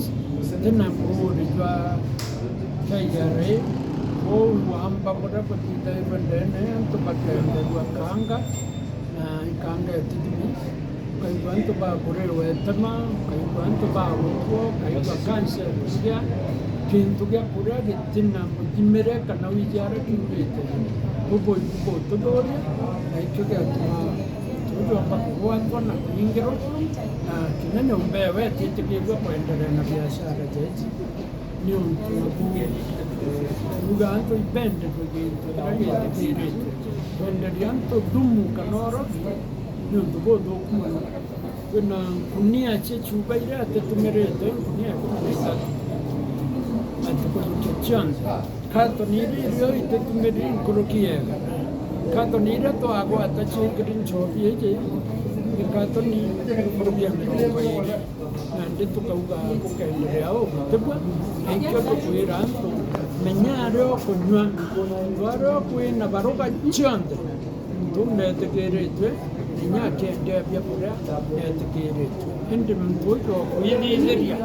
license tena kuurijwa KRA ouamba buria butithairwe ndene antu bakenderua kanga na ikanga etithimi ukaigua antu bakurirwa etema ukaigua antu bagukua ukaigua cancer cia kintu gia kuria gitina muthimire kana wijiara kiugite uboigu bututhuria na ikio giatuma tujomba kugwatwa na kuingirwa na kinene umbewe etitikirwe kuendelea na biashara jeji ni untu uga antu ibende gintu kiria giitikiritwe kwenderia antu thumu kana orobi ni untu buthuku muno kwina nkunia cia chuba iria atitumirite nkunia 13 atukuthukia cionthe katoni iria irio ititumiri nkuruki yega katoni iria twagwata ciikiri nchobi iji ni katoni nkuruki ya 20 na ndi tukauga gukenderea ugutibwa na ikio tukwira antu menya aria ukunywa undu aria ukwina baruga cionthe muntu netikiritwe inya akiendia biakuria netikiritwe indi muntu ucio ukwithithiria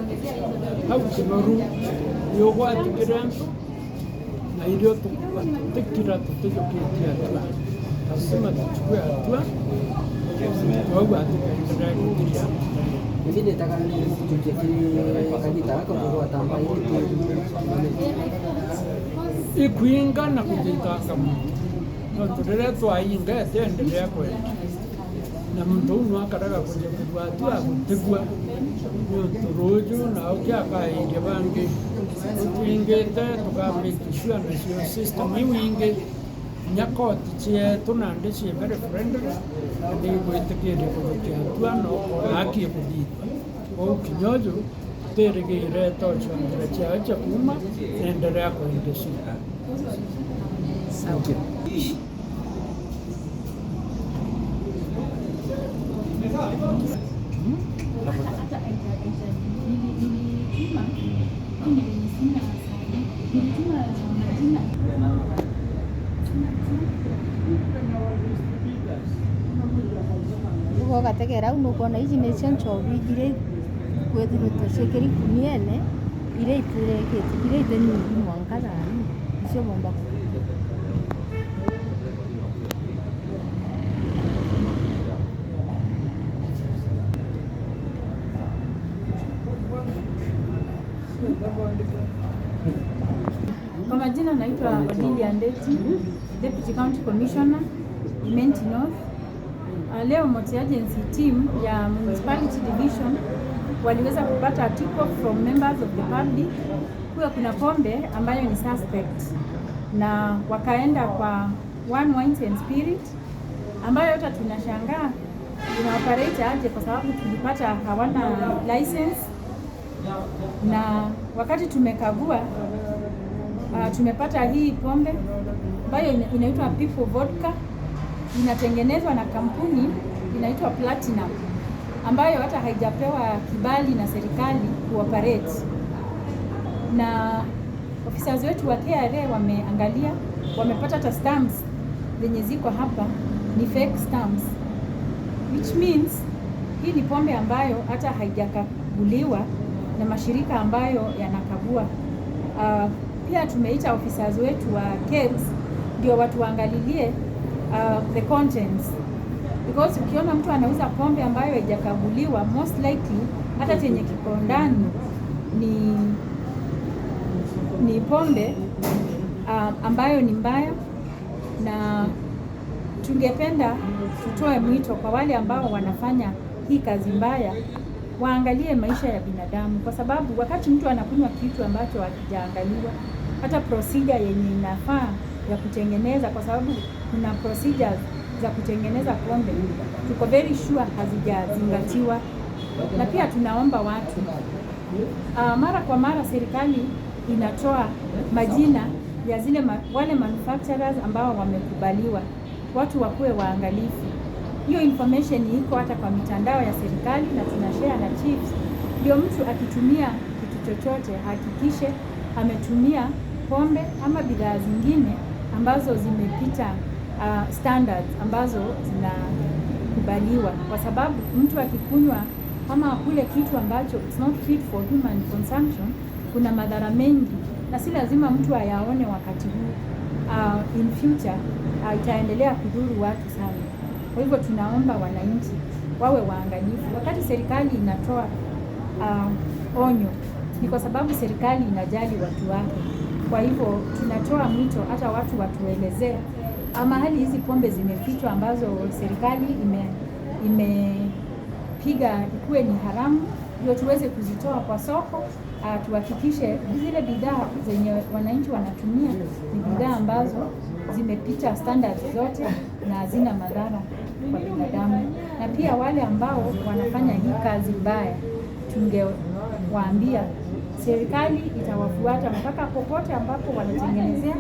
hau kinoru niugwatikire antu na irio tukuga tutikira tutijukitie hatua lazima tuchukue hatua twauga tukaendelea gutiria. Mimi nitaka ikuinga na kuthitanga muntu nontu riria twainga etiendelea kwendia na muntu uu nwakaraga kuja kugua hatua gutigua niuntu ruju na ukiakairia bangi utwingite tukamake sure nacio system iu ingi inya koti cietu nandi ci very friendly na nigwitikiria kuthukia hatua na ukona akie kuthitwa kou kinyoju tutirigire tocho njira ciao cia kuma nendelea kwendia cio. Thank you. Ugategera au nukona ici nicio nchobi iria ikwithirite ciikiri ikuniene iria itirekete iria itenyingi mwanka thani icio bomba. Kwa majina naitwa Odilia Ndeti, Deputy County Commissioner, Imenti North. Leo Multi Agency team ya Municipality Division waliweza kupata tip from members of the public kuwa kuna pombe ambayo ni suspect, na wakaenda kwa One Wines and Spirit ambayo hata tunashangaa ina operate aje, kwa sababu tulipata hawana license, na wakati tumekagua tumepata hii pombe ambayo inaitwa People Vodka, inatengenezwa na kampuni inaitwa Platinum ambayo hata haijapewa kibali na serikali kuoperate. Na officers wetu wa KRA wameangalia, wamepata hata stamps zenye ziko hapa ni fake stamps, which means hii ni pombe ambayo hata haijakaguliwa na mashirika ambayo yanakagua. Pia tumeita officers wetu wa KEBS ndio watu waangalilie the contents, because ukiona mtu anauza pombe ambayo haijakaguliwa, most likely hata chenye kiko ndani ni pombe ambayo ni mbaya. Na tungependa tutoe mwito kwa wale ambao wanafanya hii kazi mbaya, waangalie maisha ya binadamu, kwa sababu wakati mtu anakunywa kitu ambacho hakijaangaliwa, hata procedure yenye inafaa ya kutengeneza, kwa sababu kuna procedures za kutengeneza pombe tuko very sure hazijazingatiwa. Na pia tunaomba watu mara kwa mara serikali inatoa majina ya zile wale manufacturers ambao wamekubaliwa, watu wakuwe waangalifu. Hiyo information iko hata kwa mitandao ya serikali na tunashare na chiefs, ndio mtu akitumia kitu chochote hakikishe ametumia pombe ama bidhaa zingine ambazo zimepita standards ambazo zinakubaliwa, kwa sababu mtu akikunywa ama akule kitu ambacho it's not fit for human consumption, kuna madhara mengi na si lazima mtu ayaone wakati huu. In future itaendelea kudhuru watu sana. Kwa hivyo tunaomba wananchi wawe waangalifu wakati serikali inatoa onyo, ni kwa sababu serikali inajali watu wake. Kwa hivyo tunatoa mwito hata watu watuelezee mahali hizi pombe zimefichwa ambazo serikali imepiga ikuwe ni haramu, ndio tuweze kuzitoa kwa soko. Tuhakikishe zile bidhaa zenye wananchi wanatumia ni bidhaa ambazo zimepita standards zote na hazina madhara kwa binadamu. Na pia wale ambao wanafanya hii kazi mbaya, tungewaambia serikali itawafuata mpaka popote ambapo wanatengenezea,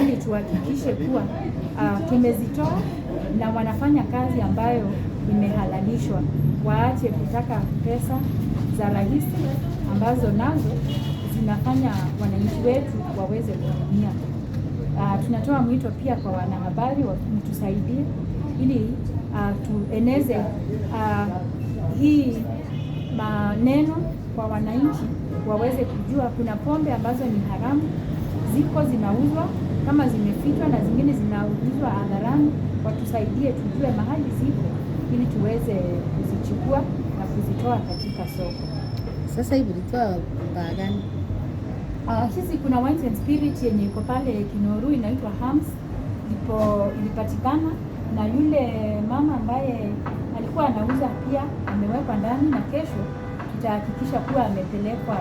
ili tuhakikishe kuwa tumezitoa na wanafanya kazi ambayo imehalalishwa. Waache kutaka pesa za rahisi ambazo nazo zinafanya wananchi wetu waweze kuumia. Tunatoa mwito pia kwa wanahabari mtusaidie ili tueneze hii maneno kwa wananchi waweze kujua kuna pombe ambazo ni haramu, ziko zinauzwa kama zimefichwa na zingine zinauzwa hadharani. Watusaidie tujue mahali ziko ili tuweze kuzichukua na kuzitoa katika soko. Sasa hivi ulitoa baa gani? Hizi kuna Wines and Spirit yenye iko pale Kinoru inaitwa Hams, ipo ilipatikana na yule mama ambaye alikuwa anauza pia amewekwa ndani, na kesho tutahakikisha kuwa amepelekwa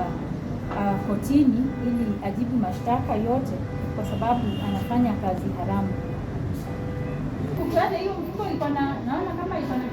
kotini ili ajibu mashtaka yote, kwa sababu anafanya kazi haramu. Ukiona hiyo mfuko iko na, naona kama iko na